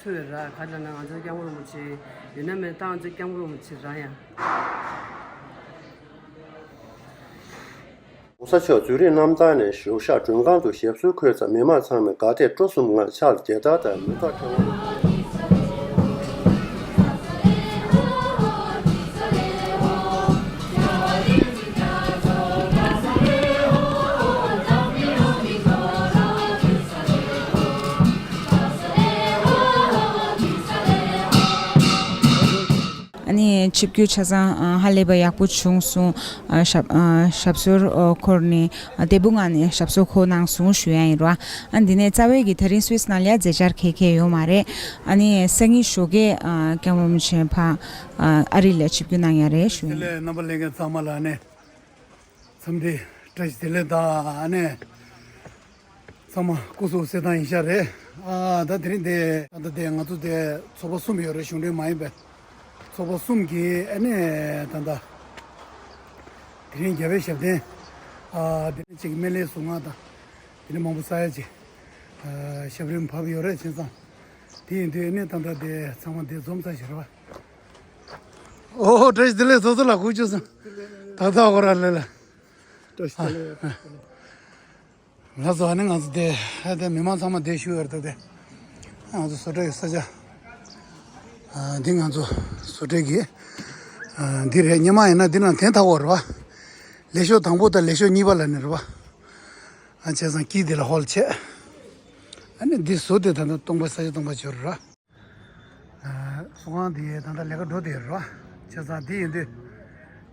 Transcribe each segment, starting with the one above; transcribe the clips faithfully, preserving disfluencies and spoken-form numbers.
ཚོས་ར་ག་ལ་ན་ང་ཚོའི་སྐྱབས་མགོན་རིན་པོ་ཆེ་ཡོད་ན་མེད་ད་ང་ཚོའི་སྐྱབས་མགོན་རིན་པོ་ཆེ་ར་ཡང་།༸གོང་ས་མཆོག་མཛད་རིམ་རྣམ་ཐར་ནས་བཞུགས་ཤག་མགྲོན་ཁང་དུ་ཞབས་སོར་འཁོད་མཚམས་མི་མང་ཚང་མས་དགའ་དད་སྤྲོ་གསུམ་ངང་ཕྱག་རྒྱ་སྟར་དང་མེ་ཏོག་ཕྲེང་བ། ཨ་ནི་ཆིབས་བསྒྱུར་ཆ་ཚང་ཨ་ཧ་ལས་པ་ཡག་པོ་བྱུང་སོང་། ཨ་ཞབས་ཨ་ཞབས་སོར་ཨ་འཁོར་ནས་ཨ་བདེ་པོ་ངང་ནས་ཞབས་སོར་འཁོར་གནང་སོང་ཞུ་ཡ་ཡིན་ར། ཨ་འདི་ནས་རྩ་བའི་གི་ད་རིང་སུད་སི་ནང་ལ་ཡ་མཛད་འཆར་ག་ག་ཡོད་མ་རེད། ཨ་ནི་སང་ཉིན་ཞོགས་ཀས་ཨ་སྐྱབས་མགོན་རིན་པོ་ཆེ་ཕ་ཨ་ཨ་རི་ལ་ཆིབས་བསྒྱུར་གནང་ཡ་རེད་ཞུ་ཡ་ཡིན། དེ་ལས་རྣམ་པ་ལྷན་རྒྱས་ཚང་མ་ལ་ཨ་ནི། འཚམས་འདྲི་བཀྲ་ཤིས་བདེ་ལེགས་དང་ཨ་ནི། ཚང་མ་སྐུ་གཟུགས་གསལ་ཐང་ཡིན་ཤག་རེད། ཨ་ད་དེ་རིང་དེ་ད་ལྟ་དེ་ང་ཚོ་དེ་ཚོགས་པ་གསུམ་ཡོད་རེད། གཞུང་འབྲེལ་མ་ཡིན་པའི་ཚོགས་པ་གསུམ་གྱིས་ཨ་ནི་ད་ལྟ་དེ་རིང་རྒྱལ་བའི་ཞབས་བརྟན་ཨ་དེ་རིང་གཅིག་སྨན་བླའི་གཟུངས་སྔགས་དང་དེ་རིང་མང་པོ་བསགས་ཡ་ཅིག་ཨ་ཞབས་རིམ་བབས་ཡོད་རེད། བྱས་ཙང་དེ་ཡིན་དུས་ཨ་ནི་ད་ལྟ་དེ་ཚང་མ་དེ་འཛོམས་ཚར་ཞིག་རེད་བ། ཨོ་བཀྲ་ཤིས་བདེ་ལེགས། ཚོགས་གཙོ་ལགས་སྐུ་མཁྱེན་སོང་། ད་ལྟ་ཁོ་ར་ལས་ལ། བཀྲ་ཤིས་བདེ་ལེགས། ལགས་སོ། ཨ་ནི་ང་ཚོ་དེ་ཨ་དེ་མི་མང་ཚང་མ་དེ་བཞུགས་ཡོད་རེད་དེ། ང་ཚོ་བཟོ་གྲྭ་ཡི་ས་ཆ། ཨ་འདི་ང་ཚོ་བཟོ་གྲྭ་གི་ཨ་འདི་རེད། སྔོན་མ་ཡིན་ན་འདི་ནང་ཐེངས་མཐའ་བ་རེད་བ། ལས་ཤོག་དང་པོ་དང་ལས་ཤོག་གཉིས་པ་ལ་ནི་རེད་བ། ཨ་བྱས་ཙང་དཀྱིལ་འདི་ལ་ཧོལ་བྱས། ཨ་ནི་འདི་བཟོ་དེ་ད་ལྟ་སྟོང་པ་ས་ཆ་སྟོང་པ་བྱོས་རེད་བ། ཨ་བཟོ་ཁང་དེ་ད་ལྟ་ལས་ཀ་འགྲོ་བསྡད་ཡོད་རེད་བ། བྱས་ཙང་དེ་ཡིན་དུས་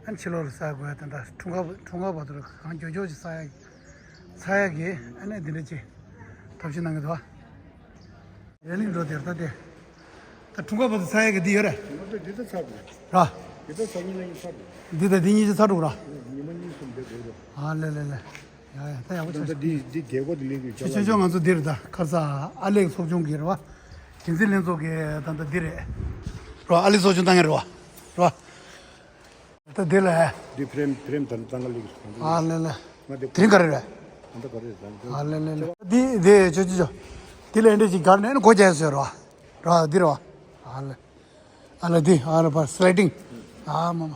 ཨ་ཕྱི་ལོགས་ལ་ཟ་དགོས་ཡ། ད་ལྟ་འཁྲུངས་སྐར་འཁྲུངས་སྐར་བར་དུ་གང་མགྱོགས་མགྱོགས་ཅིག་ཟ་ཡ་ཟ་ཡ་གི་ཨ་ནི་འདི་འདྲ་ཅིག་ཐབས་ཤེས་གནང་གི་འདུག་བ། རེ་ལིང་འགྲོ་བསྡད་ཡོད་རེད། ད་དེ་ད་འཁྲུངས་སྐར་བར་དུ་ཟ་ཡ་གི་འདི་ཡོད་རེད། ང་ཚོ་འདི་ད་ཚར་དགོས། ར། འདི་ད་ཚར་ཉིན་ལ་ཡིན་ཚར་དགོས། འདི་ད་འདི་གཉིས་ཅིག་ཚར་འགྲོ་ར། ཉི་མ་གཉིས་གསུམ་བསྡད་དགོས་རེད། ཨ་ལེ་ལེ་ལེ། ཡ་ཡ་ད་ཡག་པོ་ད་ཆགས་ལྟ་སོང་། འདི་འདི་རྒྱལ་སྒོ་དེ་ལེན་དུས་ཆོས་ཆོས་ཆོས། ང་ཚོ་འདི་རེད། ད་ཁར་ས་ཨ་ལེགས་ཚོགས་ཆུང་གི་རེད་བ། འགན་འཛིན་ལྷན་ཚོགས་ཀྱི་ད་ལྟ་འདི་རེད། རོ་ཨ་ལེགས་ཚོགས་ཆུང་བཏང་ཡ་རེད་བ། རོ། ད་འདི་ལ་ཨེ། འདི་ཕྲེམ་ཕྲེམ་དང་ཙང་ག་ལེགས་སོང་། ཨ་ལེ་ལེ། ང་འདི་དེ་རིང་ག་རེ་རེད། ང་འདི་ག་རེ་རེད། ཨ་ལེ་ལེ་ལེ། འདི་འདི་ཆོས་ཆོས་ཆོས། འདི་ལ་འདི་ཅིག་གར་ནས་སྒོ་རྒྱག་ཟེར་རོ། རོ་འདི་རོ། ཨ་ལེ། ཨ་ལེ་འདི་ཨ་ལེ་པར་སི་ལའི་ཌིང་། ཨ་མ་མ།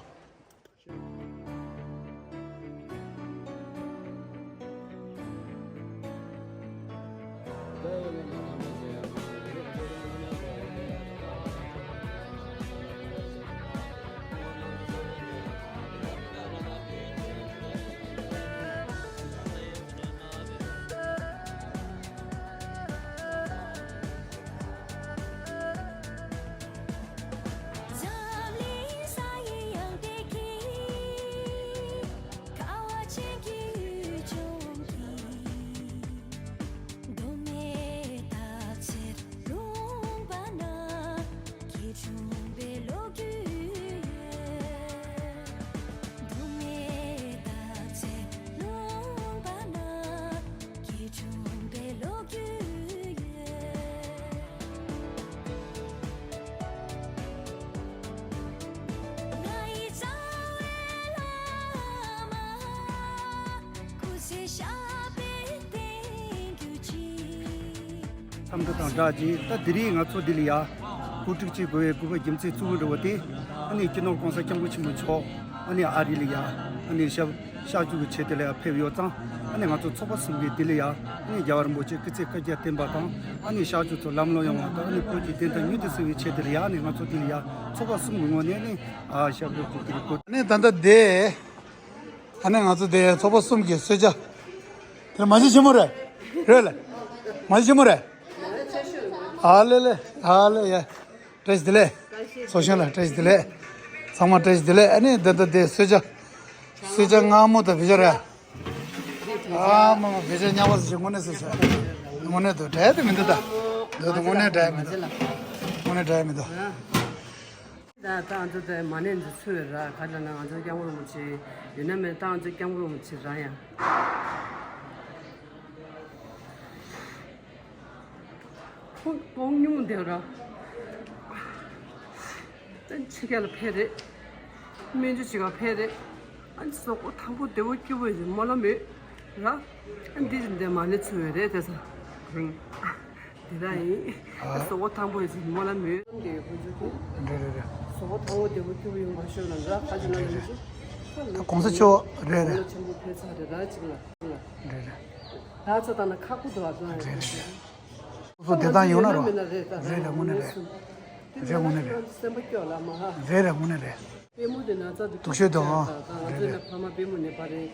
འཚམས་འདྲི་དང་སྦྲགས་ཀྱིས་ད་དེ་རིང་ང་ཚོ་འདི་ལ་ཡ་གོ་སྒྲིག་བྱེད་དགོས་པའི་དགོས་པ་རྒྱུ་མཚན་གཙོ་བོ་འདྲ་བོ་དེ་ཨ་ནི་སྤྱི་ནོར་༸གོང་ས་༸སྐྱབས་མགོན་ཆེན་པོ་མཆོག་ཨ་ནི་ཨ་རི་ལ་ཡ་ཨ་ནི་ཞབས་གཤགས་བཅོས་ཀྱི་ཆེད་དུ་ལ་ཡ་ཕེབས་ཡོད་ཙང་། ཨ་ནི་ང་ཚོ་ཚོགས་པ་གསུམ་གྱིས་འདི་ལ་ཡ་ཨ་ནི་རྒྱལ་བ་རིན་པོ་ཆེ་སྐུ་ཚེ་བསྐལ་བརྒྱར་བརྟན་པ་དང་། ཨ་ནི་གཤགས་བཅོས་ཚོ་ལམ་ལྷོང་ཡོང་བ་དང་། ཨ་ནི་བོད་ཀྱི་བདེན་མཐའ་མྱུར་དུ་གསལ་བའི་ཆེད་དུ་ལ་ཡ་ཨ་ནི་ང་ཚོ་འདི་ལ་ཡ་ཚོགས་པ་གསུམ་གྱི་ངོས་ནས་ཨ་ནི་ཨ་ཞབས་བྲོ་ཅིག་དེ་རིང་བཀོད། ཨ་ནི་ད་ལྟ་དེ། ཨ་ནི་ང་ཚོ་དེ་ཚོགས་པ་གསུམ་གྱི་གསོལ་ཇ། དེ་མ་གཞི་ཆེན་མོ་རེད། རེད་ལ། མ་གཞི་ཆེན་མོ་རེད། ཨ་ལེ་ལེ། ཨ་ལེ་ཡ། བཀྲ་ཤིས་བདེ་ལེགས། ཚོགས་གཞོན་ལ་བཀྲ་ཤིས་བདེ་ལེགས། ཚང་མ་བཀྲ་ཤིས་བདེ་ལེགས། ཨ་ནི་དེ་ད་དེ་གསོལ་ཇ། གསོལ་ཇ་མངར་མོ་དང་བེ་ཇ་རེད། ཨ་མ་མ་བེ་ཇ་མཉམ་པ་ཟེར་དངོས་གནས་ཟེར་ཟེར། དངོས་གནས་དུ་འབྲལ་དུ་མི་འདུག་ད། འདོད་དུ་དངོས་གནས་འབྲལ་མི་འདུག། དངོས་གནས་འབྲལ་མི་འདུག། ད་ད་ང་ཚོ་དེ་མ་ཎི་འདི་ཚུད་ར་ག་ལ་ན་ང་ཚོ་སྐྱབས་མགོན་རིན་པོ་ཆེ་ཡོད་ན་མེད་ད་ང་ཚོ་སྐྱབས་མགོན་རིན་པོ་ཆེ་ར་ཡང་ཁོང་ཉུང་དེ་ར་ད་ཕྱི་རྒྱལ་ལ་ཕེབས་རེད། སྨན་བཅོས་བྱེད་ག་ཕེབས་རེད། ཨ་ནི་གཟུགས་པོ་ཐང་པོ་བདེ་པོ་སྐྱིད་པོ་ཡིན་སྨོན་ལམ་ཡོད་ར། ཨ་འདི་འདི་མ་ཎི་ཚུད་ཡོད་རེད་དེ་ས་རིང་། དེ་འདྲ་ཡིན། ཨ། གཟུགས་པོ་ཐང་པོ་ཡིན་ཟེར་སྨོན་ལམ་ཡོད། དེ་ཡོད་ཁོ་ཚོ་གི། རེད་རེད་རེད། གཟུགས་པོ་ཐང་པོ་བདེ་པོ་སྐྱིད་པོ་ཡོང་བ་ཤོག་ལ་འདྲ་ཁ་ཅིག་ན་རེད་ལ་རེད། ཅིག་ད་གོང་ས་མཆོག་རེད་རེད། ཆེན་པོ་ཕེབས་ཚར་རེད་ད་ཅིག་ལ་ཅིག་ལ། རེད་རེད། ད་ཚོ་ད་ན་ཁག་པོ་འདུག་ཨ་ཙང་རེད་རེད་རེད། སོ་སོ་བདེ་ཐང་ཡོང་ན་རོ། རེད་རེད་དངོས་གནས་རེད། རེད་དངོས་གནས་རེད། རེད་དངོས་གནས་རེད། སེམས་པ་སྐྱོ་ལ་མ་ཧ། རེད་རེད་དངོས་གནས་རེད། པུས་མོ་དེ་ན་ཚ་འདུག་སྡུག་ཤོས་འདུག་ཨ། ང་ཚོའི་ནས་ཕ་མ་པུས་མོ་ནས་པ་རེད། རེད།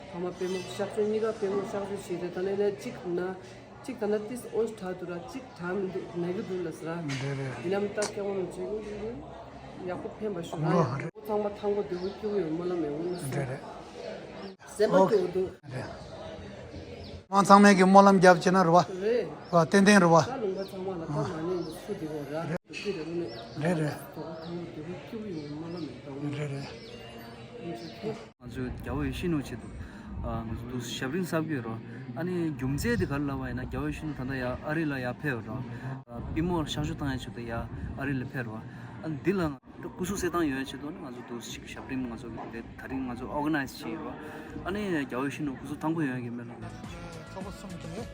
ཕ་མ་པུས་མོ་གཤག་བཅོས་གཉིས་ཀ་པུས་མོ་གཤག་བཅོས་བྱས་རེད། ད་ནས་ནས་གཅིག་ན་གཅིག་ད་ན་ཏིས་ཨོས་དྲག་འདུག་ར་གཅིག་དྲག་མི་འདུག་ན་གི་འདུག་ལ་ཟེར་ར། རེད་རེད། ཡིན་ནམ་ད་སྐྱེ་བོ་རང་བྱེད་ཀྱི་འདུག་ཡག་པོ་ཕན་པ་ཞུ་ར་ཡ། ཚང་མ་ཐང་པོ་བདེ་པོ་སྐྱིད་པོ་ཡོང་སྨོན་ལམ་ཡོང་ན་སོང་། རེད་རེད། སེམས་པ་སྐྱོ་བོ་འདུག་རེད། མང་ཚང་མས་ཀྱི་སྨོན་ལམ་རྒྱབ་བྱས་ན་རེད་བ། རེད། བ་ཏན་ཏན་རེད་བ། ད་ལུང་པ་ཚང་མ་ལ་ད་མ་ནས་འདི་སུ་འདི་བོ་ར་རེད། འདི་རེད་ནས། རེད་རེད། དོ་ཐང་འདི་བོ་སྐྱུག་ཡོང་མ་ལ་མེད་དང་། རེད་རེད། ང་ཚོ་རྒྱལ་བ་ཡིད་བཞིན་ནོར་བུ་ཆེད་དུ་ཨ་ང་ཚོ་འདུག་ཞབས་རིམ་གསར་བསྐྱོད་རོ། ཨ་ནི་རྒྱུ་མཚན་དེ་ག་རེ་ལབ་པ་ཡིན་ན་རྒྱལ་བ་ཡིད་བཞིན་ནོར་བུ་ད་ལྟ་ཡ་ཨ་རི་ལ་ཡ་ཕེབས་རོ། པུས་མོ་གཤག་བཅོས་བཏང་ཡ་ཆེད་དུ་ཡ་ཨ་རི་ལ་ཕེབས་རོ། ཨ་ནི་འདི་ལ་ང་སྐུ་གཟུགས་གསལ་ཐང་ཡོད་ཆེད་དུ་ནི་ང་ཚོ་འདུག་ཞིག་ཞབས་རིམ་ང་ཚོ་དེ་ད་རིང་ང་ཚོ་ཨོ་ག་ནའི་ཛི་བྱས་ཡོད་རོ། ཨ་ནི་རྒྱལ་བ་ཡིད་བཞིན་ནོར་བུ་སྐུ་གཟུགས་ཐང་པོ་ཡོད་ཀྱི་མེད་ལ། ཚོགས་པ་གསུམ་གྱིས་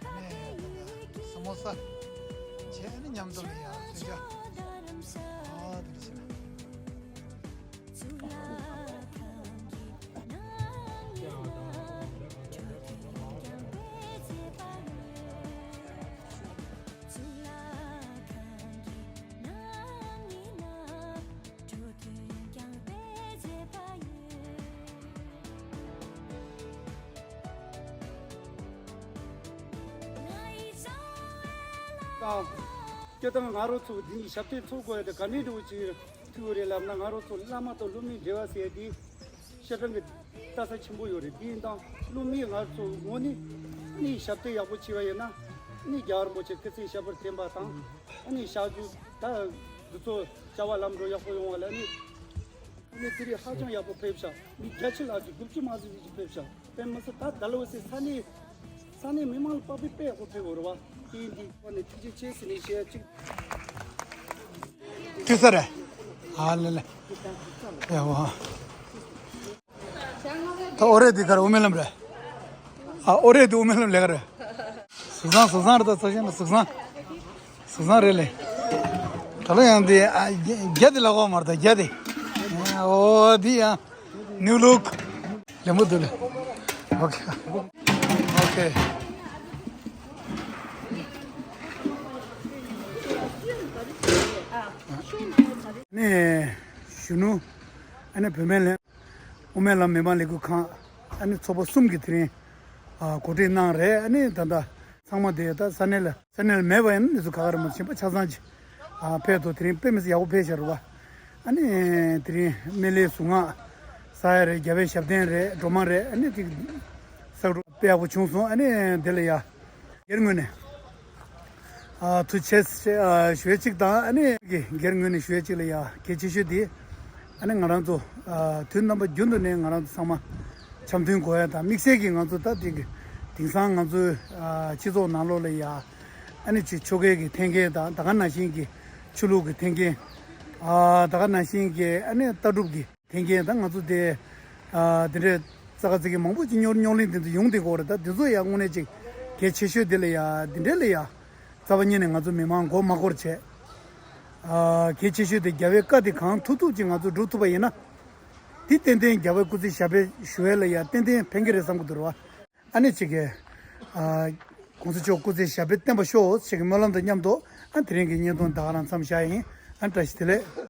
ཨ་ནི་ས་མོ་ས་བྱས་ཨ་ནི་མཉམ་དུ་ལ་ཡང་མཚོན་ཆ་ཨ་དེ་འདྲ་བྱས། དང་། སྐྱོ་དང་ང་རོ་ཚོ་འདི་ནི་ཞབས་བརྟན་ཚོགས་དགོས་ཡ་དེ་ག་ནས་འགྲོ་ཅིག་ཐུག་རེད་ལབ་ན། ང་རོ་ཚོ་བླ་མ་དང་སློབ་མའི་འབྲེལ་བ་ཟེར་ཡ་དེ་ཤ་སྤྲང་གི་ལྟ་ས་ཆེན་པོ་ཡོད་རེད། དེ་ཡིན་དང་སློབ་མའི་ང་ཚོ་ངོ་ནས་ནི་ཞབས་བརྟན་ཡག་པོ་བྱས་པ་ཡིན་ན་ནི་རྒྱལ་བ་རིན་པོ་ཆེ་སྐུ་ཚེ་ཞབས་པད་བརྟན་པ་དང་ནི་ཞག་རྒྱུ་ད་འདི་ཚོ་བྱ་བ་ལམ་འགྲོ་ཡག་པོ་ཡོང་བ་ལ་ནི་ནི་དེ་རིང་ཧ་ཅང་ཡག་པོ་ཕེབས་ཤག་མི་བརྒྱ་ཕྱི་ལ་ཅིག་དགུ་བཅུ་མ་ཟིན་ཅིག་ཕེབས་ཤག་དཔེ་མི་སྲིད་ད་ད་ལོ་སི་ས་གནས་ས་གནས་མི་མང་ལ་དཔག་པའི་དཔེ་ཡག་པོ་ཕེབས་འོ་རེད་བ། དེ་འདི་བ་ནས་ཐུགས་རྗེ་ཆེ་ཟེར་ནས་བཤད་ཅིག་ཐུག་ས་རེད། ཨ་ལེ་ལེ། ཡ་བ། ད་ཨོ་རེད་འདི་གར་ཨོ་མེ་ལམ་རེད། ཨ་ཨོ་རེད་འདི་ཨོ་མེ་ལམ་ལས་ཀ་རེད། གཟུགས་བཟང་གཟུགས་བཟང་རེད། ད་ཚོ་ཤེས་ན་གཟུགས་བཟང་། གཟུགས་བཟང་རེད་ལེ། ད་ལོ་ཡང་འདི་ཨ་རྒྱ་རྒྱ་འདི་ལ་གོ་མ་རེད་ད་རྒྱ་འདི། ཨོ་འདི་ཡང་ནིའུ་ལུག་ལེ་མོ་འདུག་ལེ། ཨོ་ཁེ། ཨོ་ཁེ། ནས་གཞོན་ནུ་ཨ་ནི་བུད་མེད་ལས། དབུ་མའི་ལམ་མི་མང་ལས་འགུལ་ཁང་ཨ་ནི་ཚོགས་པ་གསུམ་གྱིས་དེ་རིང་ཨ་གོ་སྒྲིག་གནང་རེད། ཨ་ནི་ད་ལྟ་ཚང་མ་དེ་ད་ས་གནས་ལ་ས་གནས་ལ་མེད་པ་ཡིན་ན་འདི་ཚོ་ག་ག་རེ་མ་ཕྱིན་པ་ཆ་ཚང་ཅིག་ཨ་ཕེབས་ཐོག་དེ་རིང་དཔེ་མི་སྲིད་ཡག་པོ་ཕེབས་ཤག་རེད་བ། ཨ་ནི་དེ་རིང་སྨན་བླའི་གཟུངས་སྔགས་ས་ཡ་རེད། རྒྱལ་བའི་ཞབས་བརྟན་རེད། སྒྲོལ་མ་རེད། ཨ་ནི་ཅིག་ས་རུ་དཔེ་ཡག་པོ་བྱུང་སོང་། ཨ་ནི་དེ་ལ་ཡ། སྒེར་ངོས་ནས། ཨ་ཐུགས་རྗེ་ཆེ་ཞུ་ཡ་གཅིག་དང་། ཨ་ནི་སྒེར་ངོས་ནས་ཞུ་ཡ་གཅིག་ལ་ཡ་གལ་ཆེ་ཤོས་དེ། ཨ་ནི་ང་རང་ཚོ་དུས་རྣམ་པ་རྒྱུན་དུ་ནས་ང་རང་ཚོ་ཚང་མ་འཆམ་མཐུན་དགོས་ཡ་དང་། དམིགས་བསལ་གྱིས་ང་ཚོ་ད་དེ་གི་དེང་སང་ང་ཚོའི་སྤྱི་ཚོགས་ནང་ལོགས་ལ་ཡ། ཨ་ནི་ཅིག་ཆོལ་ཁའི་གི་འཐེན་འཁྱེར་དང་། ད་ག་ནང་བཞིན་གྱི་ཆོས་ལུགས་ཀྱི་འཐེན་འཁྱེར། ད་ག་ནང་བཞིན་གྱི་ཨ་ནི་ལྟ་གྲུབ་ཀྱི་འཐེན་འཁྱེར་དང་། ང་ཚོ་དེ་དེ་འདྲའི་ཙག་ཙིག་གི་མང་པོ་ཅིག་རྙོག་རྙོག་གླེང་དེ་ཚོ་ཡོང་བསྡད་ཀྱི་ཡོད་རེད། ད་དེ་ཚོ་ཡང་དངོས་གནས་ཅིག་གལ་ཆེ་ཤོས་དེ་ལ་ཡ་དེ་འདྲའི་ལ་ཡ་རྩ་བ་ཉིད་ནས་ང་ཚོ་མི་མང་མགོ་མ་འཁོར་བྱས། གལ་ཆེ་ཤོས་དེ་རྒྱལ་བའི་བཀའ་དེ་གང་ཐུབ་ཐུབ་ཅིག་ང་ཚོ་སྒྲུབ་ཐུབ་པ་ཡིན་ན། དེ་ཏན་ཏན་རྒྱལ་བའི་སྐུ་ཚེ་ཞབས་པད་ཞུ་ཡ་ལ་ཡ་ཏན་ཏན་ཕན་གྱི་རེད་བསམ་གྱི་འདུག་རེད་བ། ཨ་ནི་གཅིག་གིས། ཨ། གོང་ས་མཆོག་སྐུ་ཚེ་ཞབས་པད་བརྟན་པར་ཤོག་ཅེས་ཀྱི་སྨོན་ལམ་དང་མཉམ་དུ། ཨ། དེ་རིང་གི་བརྙན་ཐུང་ད་ག་རང་མཚམས་བཞག་ཡིན། ཨ། བཀྲ་ཤིས་བདེ་ལེགས།